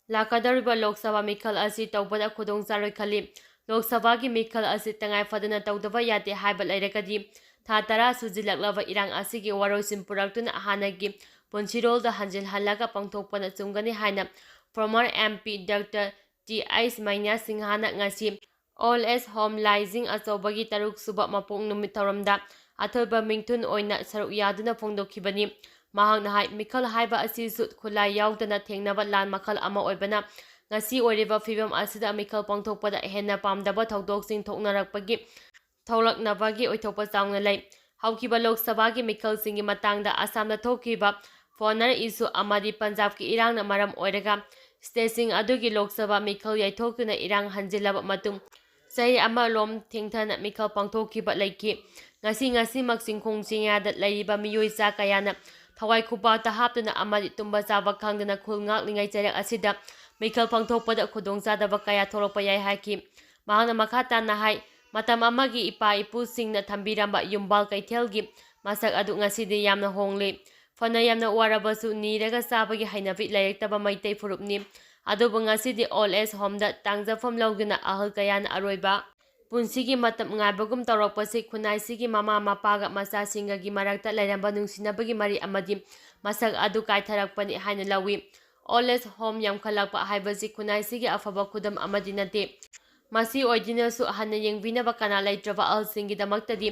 ꯂꯥꯛꯀꯗꯧꯔꯤꯕ ꯂꯣꯛ ꯁꯚꯥ ꯃꯤꯈꯜ ꯑꯁꯤ ꯇꯧꯕꯗ ꯈꯨꯗꯣꯡ ꯆꯥꯔꯣꯏ ꯈꯜꯂꯤ꯫ ꯂꯣꯛ ꯁꯚꯥꯒꯤ ꯃꯤꯈꯜ ꯑꯁꯤ ꯇꯉꯥꯏ ꯐꯗꯅ ꯇꯧꯗꯕ ꯌꯥꯗꯦ ꯍꯥꯏꯕ ꯂꯩꯔꯒꯗꯤ ꯊꯥ ꯇꯔꯥ ꯁꯨꯖꯤꯜꯂꯛꯂꯕ ꯏꯔꯥꯡ ꯑꯁꯤꯒꯤ ꯋꯥꯔꯣꯏꯁꯤꯟ ꯄꯨꯔꯛꯇꯨꯅ ꯍꯥꯟꯅꯒꯤ ꯄꯨꯟꯁꯤꯔꯣꯜꯗ ꯍꯟꯖꯤꯜꯍꯜꯂꯒ ꯄꯥꯡꯊꯣꯛꯄꯅ ꯆꯨꯝꯒꯅꯤ ꯍꯥꯏꯅ former MP doctor T H Meinya ꯁꯤꯡꯍꯥꯅ ꯉꯁꯤ Old Age Home ꯂꯥꯏꯖꯤꯡ ꯑꯆꯧꯕꯒꯤ ꯇꯔꯨꯛ ꯁꯨꯕ ꯃꯄꯣꯛ ꯅꯨꯃꯤꯠ ꯊꯧꯔꯝꯗ ꯑꯊꯣꯏꯕ ꯃꯤꯡꯊꯨꯟ ꯑꯣꯏꯅ ꯁꯔꯨꯛ ꯌꯥꯗꯨꯅ ꯐꯣꯡꯗꯣꯛꯈꯤꯕꯅꯤ꯫ ꯃꯍꯥꯛꯅ ꯍꯥꯏ, ꯃꯤꯈꯜ ꯍꯥꯏꯕ ꯑꯁꯤꯁꯨ ꯈꯨꯠꯂꯥꯏ ꯌꯥꯎꯗꯅ ꯊꯦꯡꯅꯕ ꯂꯥꯟ ꯃꯈꯜ ꯑꯃ ꯑꯣꯏꯕꯅ, ꯉꯁꯤ ꯑꯣꯏꯔꯤꯕ ꯐꯤꯕꯝ ꯑꯁꯤꯗ ꯃꯤꯈꯜ ꯄꯥꯡꯊꯣꯛꯄꯗ ꯍꯦꯟꯅ ꯄꯥꯝꯗꯕ ꯊꯧꯗꯣꯛꯁꯤꯡ ꯊꯣꯛꯅꯔꯛꯄꯒꯤ ꯊꯣꯛꯂꯛꯅꯕꯒꯤ ꯑꯣꯏꯊꯣꯛꯄ ꯆꯥꯎꯅ ꯂꯩ꯫ ꯍꯧꯈꯤꯕ ꯂꯣꯛ ꯁꯚꯥꯒꯤ ꯃꯤꯈꯜꯁꯤꯡꯒꯤ ꯃꯇꯥꯡꯗ ꯑꯁꯥꯝꯗ ꯊꯣꯛꯈꯤꯕ ꯐꯣꯅꯔ ꯏꯁꯨ ꯑꯃꯗꯤ ꯄꯟꯖꯥꯕꯀꯤ ꯏꯔꯥꯡꯅ ꯃꯔꯝ ꯑꯣꯏꯔꯒ ꯁ꯭ꯇꯦꯠꯁꯤꯡ ꯑꯗꯨꯒꯤ ꯂꯣꯛ ꯁꯚꯥ ꯃꯤꯈꯜ ꯌꯩꯊꯣꯛꯇꯨꯅ ꯏꯔꯥꯡ ꯍꯟꯖꯤꯜꯂꯕ ꯃꯇꯨꯡ ꯆꯍꯤ ꯑꯃ ꯔꯣꯝ ꯊꯦꯡꯊꯅ ꯃꯤꯈꯜ ꯄꯥꯡꯊꯣꯛꯈꯤꯕ ꯂꯩꯈꯤ꯫ ꯉꯁꯤ, ꯉꯁꯤꯃꯛ ꯆꯤꯡꯈꯣꯡ ꯆꯤꯡꯌꯥꯗ ꯂꯩꯔꯤꯕ ꯃꯤꯑꯣꯏ ꯆꯥ ꯀꯌꯥꯅ ꯊꯋꯥꯏ ꯈꯨꯄꯥꯛꯇ ꯍꯥꯞꯇꯨꯅ ꯑꯃꯗꯤ ꯇꯨꯝꯕ ꯆꯥꯕ ꯈꯪꯗꯅ ꯈꯨꯜ ꯉꯥꯛꯂꯤꯉꯩ ꯆꯩꯔꯛ ꯑꯁꯤꯗ ꯃꯤꯈꯜ ꯄꯥꯡꯊꯣꯛꯄꯗ ꯈꯨꯗꯣꯡꯆꯥꯗꯕ ꯀꯌꯥ ꯊꯣꯛꯂꯛꯄ ꯌꯥꯏ ꯍꯥꯏꯈꯤ꯫ ꯃꯍꯥꯛꯅ ꯃꯈꯥ ꯇꯥꯅ ꯍꯥꯏ, ꯃꯇꯝ ꯑꯃꯒꯤ ꯏꯄꯥ ꯏꯄꯨꯁꯤꯡꯅ ꯊꯝꯕꯤꯔꯝꯕ ꯌꯨꯝꯕꯥꯜ ꯀꯩꯊꯦꯜꯒꯤ ꯃꯁꯛ ꯑꯗꯨ ꯉꯁꯤꯗꯤ ꯌꯥꯝꯅ ꯍꯣꯡꯂꯦ꯫ ꯐꯅ ꯌꯥꯝꯅ ꯋꯥꯔꯕꯁꯨ ꯅꯤꯔꯒ ꯆꯥꯕꯒꯤ ꯍꯩꯅꯕꯤ ꯂꯩꯔꯛꯇꯕ ꯃꯩꯇꯩ ꯐꯨꯔꯨꯞꯅꯤ꯫ ꯑꯗꯨꯕꯨ ꯉꯁꯤꯗꯤ ꯑꯣꯜ ꯑꯦꯖ ꯍꯣꯝꯗ ꯇꯥꯡꯖꯐꯝ ꯂꯧꯗꯨꯅ ꯑꯍꯜ ꯀꯌꯥꯅ ꯑꯔꯣꯏꯕ ꯄꯨꯟꯁꯤꯒꯤ ꯃꯇꯝ ꯉꯥꯏꯕꯒꯨꯝ ꯇꯧꯔꯛꯄꯁꯤ ꯈꯨꯟꯅꯥꯏꯁꯤꯒꯤ ꯃꯃꯥ ꯃꯄꯥꯒ ꯃꯆꯥꯁꯤꯡꯒꯒꯤ ꯃꯔꯛꯇ ꯂꯩꯔꯝꯕ ꯅꯨꯡꯁꯤꯅꯕꯒꯤ ꯃꯔꯤ ꯑꯃꯗꯤ ꯃꯁꯛ ꯑꯗꯨ ꯀꯥꯏꯊꯔꯛꯄꯅꯤ ꯍꯥꯏꯅ ꯂꯧꯏ꯫ ꯑꯣꯜ ꯑꯦꯖ ꯍꯣꯝ ꯌꯥꯝꯈꯠꯂꯛꯄ ꯍꯥꯏꯕꯁꯤ ꯈꯨꯟꯅꯥꯏꯁꯤꯒꯤ ꯑꯐꯕ ꯈꯨꯗꯝ ꯑꯃꯗꯤ ꯅꯠꯇꯦ꯫ ꯃꯁꯤ ꯑꯣꯏꯗꯨꯅꯁꯨ ꯍꯟꯅ ꯌꯦꯡꯕꯤꯅꯕ ꯀꯅꯥ ꯂꯩꯇ꯭ꯔꯕ ꯑꯍꯜꯁꯤꯡꯒꯤꯗꯃꯛꯇꯗꯤ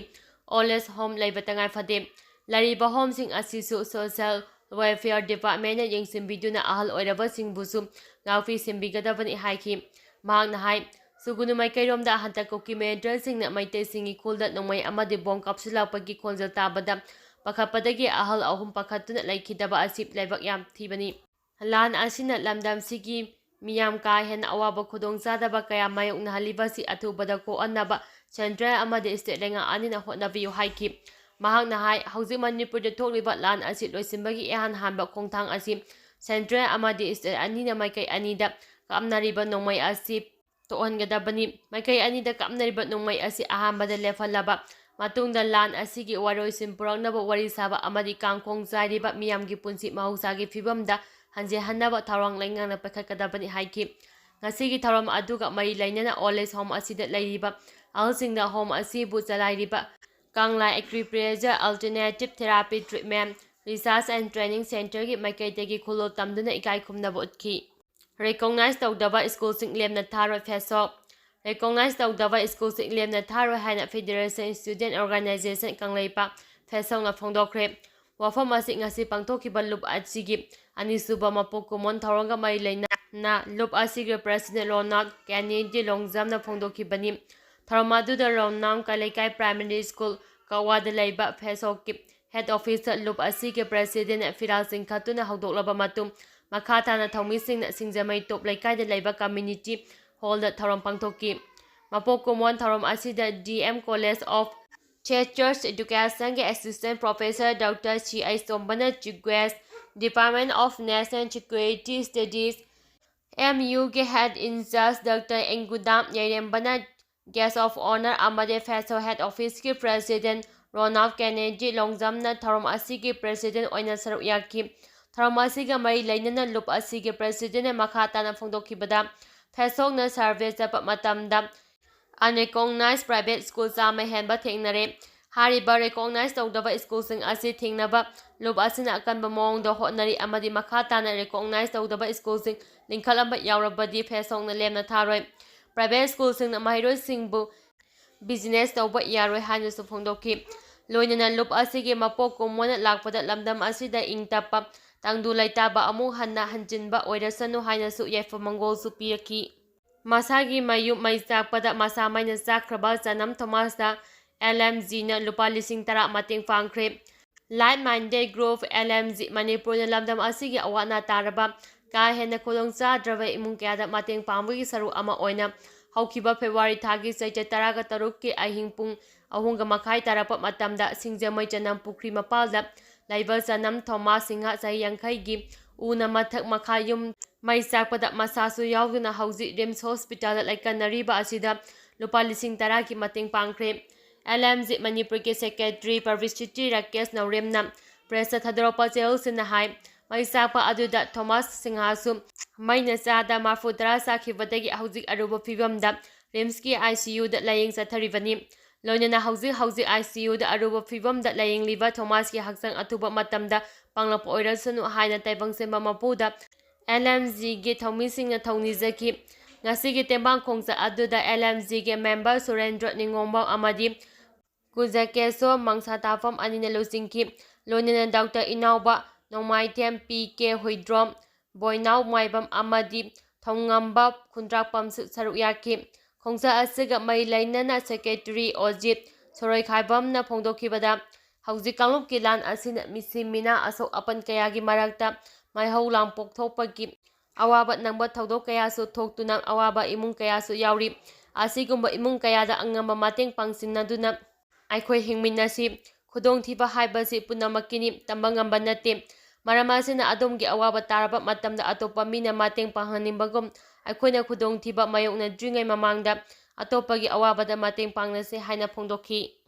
ꯑꯣꯜ ꯑꯦꯖ ꯍꯣꯝ ꯂꯩꯕ ꯇꯉꯥꯏ ꯐꯗꯦ꯫ ꯂꯩꯔꯤꯕ ꯍꯣꯝꯁꯤꯡ ꯑꯁꯤꯁꯨ ꯁꯣꯁꯤꯌꯦꯜ ꯋꯦꯜꯐꯤꯌꯔ ꯗꯤꯄꯥꯔꯠꯃꯦꯟꯅ ꯌꯦꯡꯁꯤꯟꯕꯤꯗꯨꯅ ꯑꯍꯜ ꯑꯣꯏꯔꯕꯁꯤꯡꯕꯨꯁꯨ ꯉꯥꯛꯄꯤ ꯁꯦꯟꯕꯤꯒꯗꯕꯅꯤ ꯍꯥꯏꯈꯤ꯫ ꯃꯍꯥꯛꯅ ꯍꯥꯏ, ꯁꯨꯒꯨꯅꯨ ꯃꯥꯏꯀꯩꯔꯣꯝꯗ ꯍꯟꯗꯛ ꯀꯨꯀꯤ ꯃꯤꯂꯤꯇꯦꯟꯠꯁꯤꯡꯅ ꯃꯩꯇꯩꯁꯤꯡꯒꯤ ꯈꯨꯜꯗ ꯅꯣꯡꯃꯩ ꯑꯃꯗꯤ ꯕꯣꯝ ꯀꯥꯞꯁꯤꯜꯂꯛꯄꯒꯤ ꯈꯣꯟꯖꯦꯜ ꯇꯥꯕꯗ ꯄꯥꯈꯠꯄꯗꯒꯤ ꯑꯍꯜ ꯑꯍꯨꯝ ꯄꯥꯈꯠꯇꯨꯅ ꯂꯩꯈꯤꯗꯕ ꯑꯁꯤ ꯂꯥꯏꯕꯛ ꯌꯥꯝ ꯊꯤꯕꯅꯤ꯫ ꯂꯥꯟ ꯑꯁꯤꯅ ꯂꯝꯗꯝꯁꯤꯒꯤ ꯃꯤꯌꯥꯝ ꯀꯥ ꯍꯦꯟꯅ ꯑꯋꯥꯕ ꯈꯨꯗꯣꯡꯆꯥꯗꯕ ꯀꯌꯥ ꯃꯥꯌꯣꯛꯅꯍꯜꯂꯤꯕꯁꯤ ꯑꯊꯨꯕꯗ ꯀꯣꯛꯍꯟꯅꯕ ꯁꯦꯟꯇ꯭ꯔꯦꯜ ꯑꯃꯗꯤ ꯁ꯭ꯇꯦꯠ ꯂꯩꯉꯥꯛ ꯑꯅꯤꯅ ꯍꯣꯠꯅꯕꯤꯌꯨ ꯍꯥꯏꯈꯤ꯫ ꯃꯍꯥꯛꯅ ꯍꯥꯏ, ꯍꯧꯖꯤꯛ ꯃꯅꯤꯄꯨꯔꯗ ꯊꯣꯛꯂꯤꯕ ꯂꯥꯟ ꯑꯁꯤ ꯂꯣꯏꯁꯤꯟꯕꯒꯤ ꯏꯍꯥꯟ ꯍꯥꯟꯕ ꯈꯣꯡꯊꯥꯡ ꯑꯁꯤ ꯁꯦꯟꯇ꯭ꯔꯦꯜ ꯑꯃꯗꯤ ꯁ꯭ꯇꯦꯠ ꯑꯅꯤꯅ ꯃꯥꯏꯀꯩ ꯑꯅꯤꯗ ꯀꯥꯞꯅꯔꯤꯕ ꯅꯣꯡꯃꯩ ꯑꯁꯤ ꯇꯣꯛꯍꯟꯒꯗꯕꯅꯤ꯫ ꯃꯥꯏꯀꯩ ꯑꯅꯤꯗ ꯀꯥꯞꯅꯔꯤꯕ ꯅꯣꯡꯃꯩ ꯑꯁꯤ ꯑꯍꯥꯟꯕꯗ ꯂꯦꯞꯍꯜꯂꯕ ꯃꯇꯨꯡꯗ ꯂꯥꯟ ꯑꯁꯤꯒꯤ ꯋꯥꯔꯣꯏꯁꯤꯟ ꯄꯨꯔꯛꯅꯕ ꯋꯥꯔꯤ ꯁꯥꯕ ꯑꯃꯗꯤ ꯀꯥꯡꯈꯣꯡ ꯆꯥꯏꯔꯤꯕ ꯃꯤꯌꯥꯝꯒꯤ ꯄꯨꯟꯁꯤ ꯃꯍꯧꯁꯥꯒꯤ ꯐꯤꯕꯝꯗ ꯍꯟꯖꯤꯟꯍꯟꯅꯕ ꯊꯧꯔꯥꯡ ꯂꯩꯉꯥꯛꯅ ꯄꯥꯏꯈꯠꯀꯗꯕꯅꯤ ꯍꯥꯏꯈꯤ꯫ ꯉꯁꯤꯒꯤ ꯊꯧꯔꯝ ꯑꯗꯨꯒ ꯃꯔꯤ ꯂꯩꯅꯅ ꯑꯣꯜ ꯑꯦꯖ ꯍꯣꯝ ꯑꯁꯤꯗ ꯂꯩꯔꯤꯕ ꯑꯍꯜꯁꯤꯡꯅ ꯍꯣꯝ ꯑꯁꯤꯕꯨ ꯆꯂꯥꯏꯔꯤꯕ Kangla acupressure alternative therapy treatment research and training ꯁꯦꯟꯇꯔꯒꯤ ꯃꯥꯏꯀꯩꯗꯒꯤ ꯈꯨꯜꯂꯣꯜ ꯇꯝꯗꯨꯅ ꯏꯀꯥꯏ ꯈꯨꯝꯅꯕ ꯎꯠꯈꯤ꯫ ꯔꯤꯀꯣꯛꯅꯥꯏꯖ ꯇꯧꯗꯕ ꯁ꯭ꯀꯨꯜꯁꯤꯡ ꯂꯦꯝꯅ ꯊꯥꯔꯣꯏ ꯐꯦꯁꯣꯛ꯫ ꯔꯤꯀꯣꯛꯅꯥꯏꯖ ꯇꯧꯗꯕ ꯁ꯭ꯀꯨꯜꯁꯤꯡ ꯂꯦꯝꯅ ꯊꯥꯔꯣꯏ ꯍꯥꯏꯅ ꯐꯦꯗꯔꯦꯁꯟ ꯏꯁꯇꯨꯗꯦꯟ ꯑꯣꯔꯒꯅꯥꯏꯖꯦꯁꯟ ꯀꯪꯂꯩꯄꯥꯛ ꯐꯦꯁꯣꯛꯅ ꯐꯣꯡꯗꯣꯛꯈ꯭ꯔꯦ꯫ ꯋꯥꯐꯝ ꯑꯁꯤ ꯉꯁꯤ ꯄꯥꯡꯊꯣꯛꯈꯤꯕ ꯂꯨꯞ ꯑꯁꯤꯒꯤ ꯑꯅꯤꯁꯨꯕ ꯃꯄꯣꯛ ꯀꯨꯝꯑꯣꯟ ꯊꯧꯔꯝꯒ ꯃꯔꯤ ꯂꯩꯅꯅ ꯂꯨꯞ ꯑꯁꯤꯒꯤ ꯄ꯭ꯔꯁꯤꯗꯦꯟ ꯔꯣꯅꯥꯜꯗ ꯀꯦꯅꯦꯗꯤ ꯂꯣꯡꯖꯝꯅ ꯐꯣꯡꯗꯣꯛꯈꯤꯕꯅꯤ꯫ ꯊꯧꯔꯝ ꯑꯗꯨꯗ ꯔꯣꯅꯥꯜꯗ ꯀꯥꯂꯩꯀꯥꯏ ꯄ꯭ꯔꯥꯏꯃꯥꯔꯤ ꯁ꯭ꯀꯨꯜ ꯀꯛꯋꯥꯗ ꯂꯩꯕ ꯐꯦꯁꯣꯛꯀꯤ ꯍꯦꯗ ꯑꯣꯐꯤꯁꯇ ꯂꯨꯞ ꯑꯁꯤꯒꯤ ꯄ꯭ꯔꯁꯤꯗꯦꯟ ꯐꯤꯔꯥꯜ ꯆꯤꯡꯈꯠꯇꯨꯅ ꯍꯧꯗꯣꯛꯂꯕ ꯃꯇꯨꯡ, ꯃꯈꯥ ꯇꯥꯅ ꯊꯧꯃꯤꯁꯤꯡꯅ ꯁꯤꯡꯖꯃꯩ ꯇꯣꯞ ꯂꯩꯀꯥꯏꯗ ꯂꯩꯕ ꯀꯝꯃ꯭ꯌꯨꯅꯤꯇꯤ ꯍꯣꯜꯗ ꯊꯧꯔꯝ ꯄꯥꯡꯊꯣꯛꯈꯤ꯫ ꯃꯄꯣꯛ ꯀꯨꯝꯑꯣꯟ ꯊꯧꯔꯝ ꯑꯁꯤꯗ D M college of teachers ꯑꯦꯗꯨꯀꯦꯁꯟꯒꯤ assistant professor doctor C H ꯇꯣꯝꯕꯅ chief guest, Department of National Security Studies, M ꯌꯨꯒꯤ ꯍꯦꯗ ꯏꯟꯆꯥꯔꯖ ꯗꯣꯛꯇꯔ ꯑꯦꯡꯒꯨꯗꯥꯝ ꯌꯥꯏꯔꯦꯝꯕꯅ ꯒꯦꯁ ꯑꯣꯐ ꯑꯣꯅꯔ ꯑꯃꯗꯤ ꯐꯦꯁꯣꯛ ꯍꯦꯗ ꯑꯣꯐꯤꯁꯀꯤ ꯄ꯭ꯔꯁꯤꯗꯦꯟ ꯔꯣꯅꯥꯜꯗ ꯀꯦꯅꯦꯗꯤ ꯂꯣꯡꯖꯝꯅ ꯊꯧꯔꯝ ꯑꯁꯤꯒꯤ ꯄ꯭ꯔꯁꯤꯗꯦꯟ ꯑꯣꯏꯅ ꯁꯔꯨꯛ ꯌꯥꯈꯤ꯫ ꯊꯧꯔꯝ ꯑꯁꯤꯒ ꯃꯔꯤ ꯂꯩꯅꯅ ꯂꯨꯞ ꯑꯁꯤꯒꯤ ꯄ꯭ꯔꯁꯤꯗꯦꯟꯅ ꯃꯈꯥ ꯇꯥꯅ ꯐꯣꯡꯗꯣꯛꯈꯤꯕꯗ, ꯐꯦꯁꯣꯛꯅ ꯁꯔꯚꯦ ꯆꯠꯄ ꯃꯇꯝꯗ ꯑꯟꯔꯤꯀꯣꯛꯅꯥꯏꯖ ꯄ꯭ꯔꯥꯏꯚꯦꯠ ꯁ꯭ꯀꯨꯜ ꯆꯥꯝꯃ ꯍꯦꯟꯕ ꯊꯦꯡꯅꯔꯦ꯫ ꯍꯥꯏꯔꯤꯕ ꯔꯤꯀꯣꯛꯅꯥꯏꯖ ꯇꯧꯗꯕ ꯁ꯭ꯀꯨꯜꯁꯤꯡ ꯑꯁꯤ ꯊꯤꯡꯅꯕ ꯂꯨꯞ ꯑꯁꯤꯅ ꯑꯀꯟꯕ ꯃꯑꯣꯡꯗ ꯍꯣꯠꯅꯔꯤ ꯑꯃꯗꯤ ꯃꯈꯥ ꯇꯥꯅ ꯔꯤꯀꯣꯛꯅꯥꯏꯖ ꯇꯧꯗꯕ ꯁ꯭ꯀꯨꯜꯁꯤꯡ ꯂꯤꯡꯈꯠꯂꯝꯕ ꯌꯥꯎꯔꯕꯗꯤ ꯐꯦꯁꯣꯛꯅ ꯂꯦꯝꯅ ꯊꯥꯔꯣꯏ꯫ ꯄ꯭ꯔꯥꯏꯚꯦꯠ ꯁ꯭ꯀꯨꯜꯁꯤꯡꯅ ꯃꯍꯩꯔꯣꯏꯁꯤꯡꯕꯨ ꯕꯤꯖꯤꯅꯦꯁ ꯇꯧꯕ ꯌꯥꯔꯣꯏ ꯍꯥꯏꯅꯁꯨ ꯐꯣꯡꯗꯣꯛꯈꯤ꯫ ꯂꯣꯏꯅꯅ ꯂꯨꯞ ꯑꯁꯤꯒꯤ ꯃꯄꯣꯛ ꯀꯨꯝꯑꯣꯟ ꯂꯥꯛꯄꯗ ꯂꯝꯗꯝ ꯑꯁꯤꯗ ꯏꯪ ꯇꯞꯄ, ꯇꯪꯗꯨ ꯂꯩꯇꯥꯕ ꯑꯃꯨꯛ ꯍꯟꯅ ꯍꯟꯖꯤꯟꯕ ꯑꯣꯏꯔꯁꯅꯨ ꯍꯥꯏꯅꯁꯨ ꯌꯥꯏꯐ ꯃꯪꯒꯣꯜꯁꯨ ꯄꯤꯔꯛꯈꯤ꯫ ꯃꯁꯥꯒꯤ ꯃꯌꯨꯝ ꯃꯩ ꯆꯥꯛꯄꯗ ꯃꯁꯥ ꯃꯩꯅ ꯆꯥꯛꯈ꯭ꯔꯕ ꯆꯅꯝ ꯊꯣꯃꯥꯁꯇ ꯑꯦꯜ ꯑꯦꯝ ꯖꯤꯅ ꯂꯨꯄꯥ ꯂꯤꯁꯤꯡ ꯇꯔꯥ ꯃꯇꯦꯡ ꯄꯥꯡꯈ꯭ꯔꯦ꯫ Like Minded Group, L M G, ꯃꯅꯤꯄꯨꯔꯅ ꯂꯝꯗꯝ ꯑꯁꯤꯒꯤ ꯑꯋꯥ ꯑꯅꯥ ꯇꯥꯔꯕ, ꯀꯥ ꯍꯦꯟꯅ ꯈꯨꯗꯣꯡ ꯆꯥꯗ꯭ꯔꯕ ꯏꯃꯨꯡ ꯀꯌꯥꯗ ꯃꯇꯦꯡ ꯄꯥꯡꯕꯒꯤ ꯁꯔꯨꯛ ꯑꯃ ꯑꯣꯏꯅ ꯍꯧꯈꯤꯕ ꯐꯦꯕ꯭ꯔꯨꯋꯥꯔꯤ ꯊꯥꯒꯤ ꯆꯩꯆꯠ ꯇꯔꯥꯒ ꯇꯔꯨꯛꯀꯤ ꯑꯍꯤꯡ ꯄꯨꯡ ꯑꯍꯨꯝꯒ ꯃꯈꯥꯏ ꯇꯥꯔꯛꯄ ꯃꯇꯝꯗ ꯁꯤꯡꯖꯃꯩ ꯆꯅꯝ ꯄꯨꯈ꯭ꯔꯤ ꯃꯄꯥꯜꯗ ꯂꯩꯕ ꯆꯅꯝ ꯊꯣꯃꯥꯁ ꯁꯤꯡꯍ, ꯆꯍꯤ ꯌꯥꯡꯈꯩꯒꯤ, ꯎꯅ ꯃꯊꯛ ꯃꯈꯥ ꯌꯨꯝ ꯃꯩ ꯆꯥꯛꯄꯗ ꯃꯁꯥꯁꯨ ꯌꯥꯎꯗꯨꯅ ꯍꯧꯖꯤꯛ ꯔꯤꯝꯁ ꯍꯣꯁꯄꯤꯇꯥꯜꯗ ꯂꯩꯀꯟꯅꯔꯤꯕ ꯑꯁꯤꯗ ꯂꯨꯄꯥ ꯂꯤꯁꯤꯡ ꯇꯔꯥꯒꯤ ꯃꯇꯦꯡ ꯄꯥꯡꯈ꯭ꯔꯦ꯫ ꯑꯦꯜ ꯑꯦꯝ ꯖꯤ ꯃꯅꯤꯄꯨꯔꯒꯤ ꯁꯦꯀ꯭ꯔꯦꯇꯔꯤ ꯄꯕ꯭ꯂꯤꯁꯤꯇꯤ ꯔꯥꯀꯦꯁ ꯅꯧꯔꯦꯝꯅ ꯄ꯭ꯔꯦꯁꯇ ꯊꯥꯗꯣꯔꯛꯄ ꯆꯦꯔꯣꯜꯁꯤꯡꯅ ꯍꯥꯏ, ꯃꯩ ꯆꯥꯛꯄ ꯑꯗꯨꯗ ꯊꯣꯃꯥꯁ ꯁꯤꯡꯍꯥꯁꯨ ꯃꯩꯅ ꯆꯥꯗ ꯃꯔꯐꯨ ꯇꯔꯥ ꯆꯥꯈꯤꯕꯗꯒꯤ ꯍꯧꯖꯤꯛ ꯑꯔꯨꯕ ꯐꯤꯕꯝꯗ ꯔꯤꯝꯁꯀꯤ ꯑꯥꯏ ꯁꯤ ꯌꯨꯗ ꯂꯥꯌꯦꯡ ꯆꯠꯊꯔꯤꯕꯅꯤ꯫ ꯂꯣꯏꯅꯅ ꯍꯧꯖꯤꯛ ꯍꯧꯖꯤꯛ ꯑꯥꯏ ꯁꯤ ꯌꯨꯗ ꯑꯔꯨꯕ ꯐꯤꯕꯝꯗ ꯂꯥꯌꯦꯡꯂꯤꯕ ꯊꯣꯃꯥꯁꯀꯤ ꯍꯛꯆꯥꯡ ꯑꯊꯨꯕ ꯃꯇꯝꯗ ꯄꯥꯡꯂꯛꯄ ꯑꯣꯏꯔꯁꯅꯨ ꯍꯥꯏꯅ ꯇꯥꯏꯕꯪ ꯁꯦꯝꯕ ꯃꯄꯨꯗ ꯑꯦꯜ ꯑꯦꯝ ꯖꯤꯒꯤ ꯊꯧꯃꯤꯁꯤꯡꯅ ꯊꯧꯅꯤꯖꯈꯤ꯫ ꯉꯁꯤꯒꯤ ꯇꯦꯡꯕꯥꯡ ꯈꯣꯡꯆꯠ ꯑꯗꯨꯗ ꯑꯦꯜ ꯑꯦꯝ ꯖꯤꯒꯤ ꯃꯦꯝꯕꯔ ꯁꯨꯔꯦꯟꯗ꯭ꯔ ꯅꯤꯉꯣꯝꯕꯝ ꯑꯃꯗꯤ ꯀꯨꯖꯀꯦꯁꯣ ꯃꯪꯁꯥꯇꯥꯐꯝ ꯑꯅꯤꯅ ꯂꯨꯆꯤꯡꯈꯤ꯫ ꯂꯣꯏꯅꯅ ꯗꯥꯛꯇꯔ ꯏꯅꯥꯎꯕ ꯅꯣꯡꯃꯥꯏꯊꯦꯝ, ꯄꯤ ꯀꯦ ꯍꯨꯏꯗ꯭ꯔꯣꯝ, ꯕꯣꯏꯅꯥꯎ ꯃꯥꯏꯕꯝ ꯑꯃꯗꯤ ꯊꯧꯉꯝꯕ ꯈꯨꯟꯗ꯭ꯔꯥꯛꯄꯝꯁꯨ ꯁꯔꯨꯛ ꯌꯥꯈꯤ꯫ ꯈꯣꯡꯆꯠ ꯑꯁꯤꯒ ꯃꯔꯤ ꯂꯩꯅꯅ ꯁꯦꯀ꯭ꯔꯦꯇꯔꯤ ꯑꯣꯖꯤꯠ ꯁꯣꯔꯣꯏꯈꯥꯏꯕꯝꯅ ꯐꯣꯡꯗꯣꯛꯈꯤꯕꯗ, ꯍꯧꯖꯤꯛ ꯀꯥꯡꯂꯨꯞꯀꯤ ꯂꯥꯟ ꯑꯁꯤꯅ ꯃꯤꯁꯤ ꯃꯤꯅꯥ ꯑꯁꯣꯛ ꯑꯄꯟ ꯀꯌꯥꯒꯤ ꯃꯔꯛꯇ ꯃꯩꯍꯧ ꯂꯥꯡ ꯄꯣꯛꯊꯣꯛꯄꯒꯤ ꯑꯋꯥꯕ ꯅꯪꯕ ꯊꯧꯗꯣꯛ ꯀꯌꯥꯁꯨ ꯊꯣꯛꯇꯨꯅ ꯑꯋꯥꯕ ꯏꯃꯨꯡ ꯀꯌꯥꯁꯨ ꯌꯥꯎꯔꯤ꯫ ꯑꯁꯤꯒꯨꯝꯕ ꯏꯃꯨꯡ ꯀꯌꯥꯗ ꯑꯉꯝꯕ ꯃꯇꯦꯡ ꯄꯥꯡꯁꯤꯟꯅꯗꯨꯅ ꯑꯩꯈꯣꯏ ꯍꯤꯡꯃꯤꯟꯅꯁꯤ꯫ ꯈꯨꯗꯣꯡꯊꯤꯕ ꯍꯥꯏꯕꯁꯤ ꯄꯨꯝꯅꯃꯛꯀꯤꯅꯤ, ꯇꯝꯕ ꯉꯝꯕ ꯅꯠꯇꯦ꯫ ꯃꯔꯝ ꯑꯁꯤꯅ ꯑꯗꯣꯝꯒꯤ ꯑꯋꯥꯕ ꯇꯥꯔꯕ ꯃꯇꯝꯗ ꯑꯇꯣꯞꯄ ꯃꯤꯅ ꯃꯇꯦꯡ ꯄꯥꯡꯍꯟꯅꯤꯡꯕꯒꯨꯝ, ꯑꯩꯈꯣꯏꯅ ꯈꯨꯗꯣꯡꯊꯤꯕ ꯃꯥꯌꯣꯛꯅꯗ꯭ꯔꯤꯉꯩ ꯃꯃꯥꯡꯗ ꯑꯇꯣꯞꯄꯒꯤ ꯑꯋꯥꯕꯗ ꯃꯇꯦꯡ ꯄꯥꯡꯅꯁꯤ ꯍꯥꯏꯅ ꯐꯣꯡꯗꯣꯛꯈꯤ꯫